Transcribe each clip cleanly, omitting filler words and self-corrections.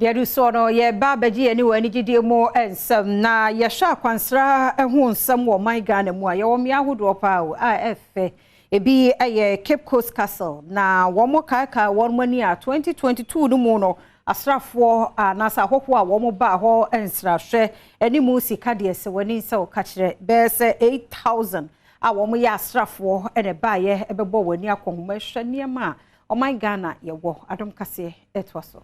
Deɛ do soɔ no, yɛba abɛgye yɛne wɔ anigyedie mu nsɛm, na yɛhwɛ akwansra ho nsɛm wɔ ɔman Ghana mu a, yɛwɔ mmea ahodoɔ paa o a ɛfɛ. Ebi yɛ Cape Coast Castle, na wɔn kaekae wɔn ani a 2022 no mu no, asraafoɔ anaasɛ ahɔhoɔ a wɔn baa hɔ nsrahwɛ anim sika deɛ, sɛ wɔn ani nsa wɔka kyerɛ bɛyɛ sɛ 8,000 a wɔn yɛ asraafoɔ ɛna ɛbaeɛ ɛbɛbɔ wɔn ani akɔnhoma hwɛ nneɛma a ɔman Ghana yɛwɔ. Adom Kaseɛ ɛtoa so.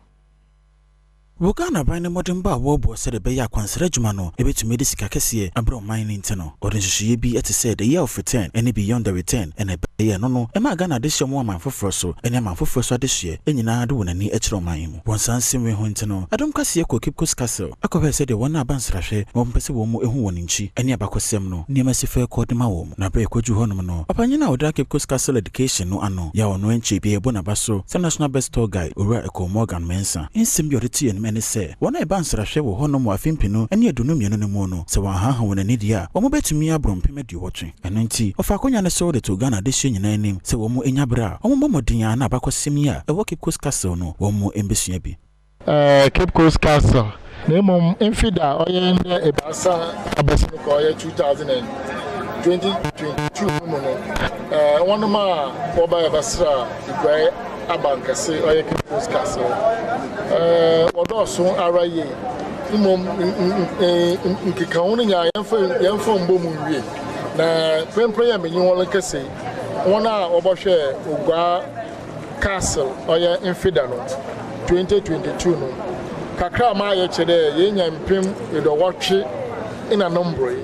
Wɔ Ghana aban no mmɔdenbɔ a wɔrebɔ sɛdeɛ ɛbɛyɛ akwansra adwuma no ɛbɛtumi de sika kɛseɛ abrɛ ɔman no nti no, ɔde nhyehyɛeɛ bi te sɛ The Year of Return ne Beyond the Return ɛna ɛbɛyɛ no no ɛmaa Ghana adehyeɛ mu aman foforɔ so ne aman foforɔ so adehyeɛ nyinaa de wɔn ani kyerɛ ɔman yi mu. Wɔn saa nsɛm wei ho nti no, Adom Kaseɛ kɔ Cape Coast Castle akɔhwɛ sɛdeɛ wɔn a aba nsrahwɛ na wɔmpɛ sɛ wɔn mu ehu wɔn nkyi ne abakɔsɛm no nneɛma si fɛ kɔ de ma wɔn. Na berɛ ɛkɔduru hɔnom no, ɔpanyin a ɔda Cape Coast Castle Education no ano yɛ a ɔno nkyɛ bi ɛbɔ n'aba so sɛ National Best Tour Guide, Owura Ɛkɔ Morgan Mensah, nsɛm bi a ɔde to yɛn anim ne sɛ wɔn a ɛba nsrahwɛ wɔ hɔnom wɔ afe 2022 no mu no, sɛ wɔanhaha wɔn ani deɛ a, wɔn bɛtumi aboro 80,000. Ɛno nti ɔfa akonnwa no so de to Ghana adehyeɛ nyinaa anim sɛ wɔn anya berɛ a wɔn mmɔ mmɔden a na abakɔsɛm yi a ɛwɔ Cape Coast Castle no wɔn mu mbɛsua bi. Cape Coast Castle, na mmom mfe da a ɔyɛ ndɛ 3 abɛsen kɔ, ɔyɛ 2022 mu no, wɔnom a wɔba yɛbɛsra Iguae abankɛse ɔyɛ Cape Coast Castle, wɔdɔɔso ara yie. Mmom nkekaho no nyinaa yɛmfa mbɔ mu nwie, na prempren yɛ menye wɔn kɛse, wɔn a wɔbɛhwɛ Oguaa Castle ɔyɛ mfida no 2022 no, kakra a mayɛ kyerɛ dɛ yɛnya 80,000 na no mboroe.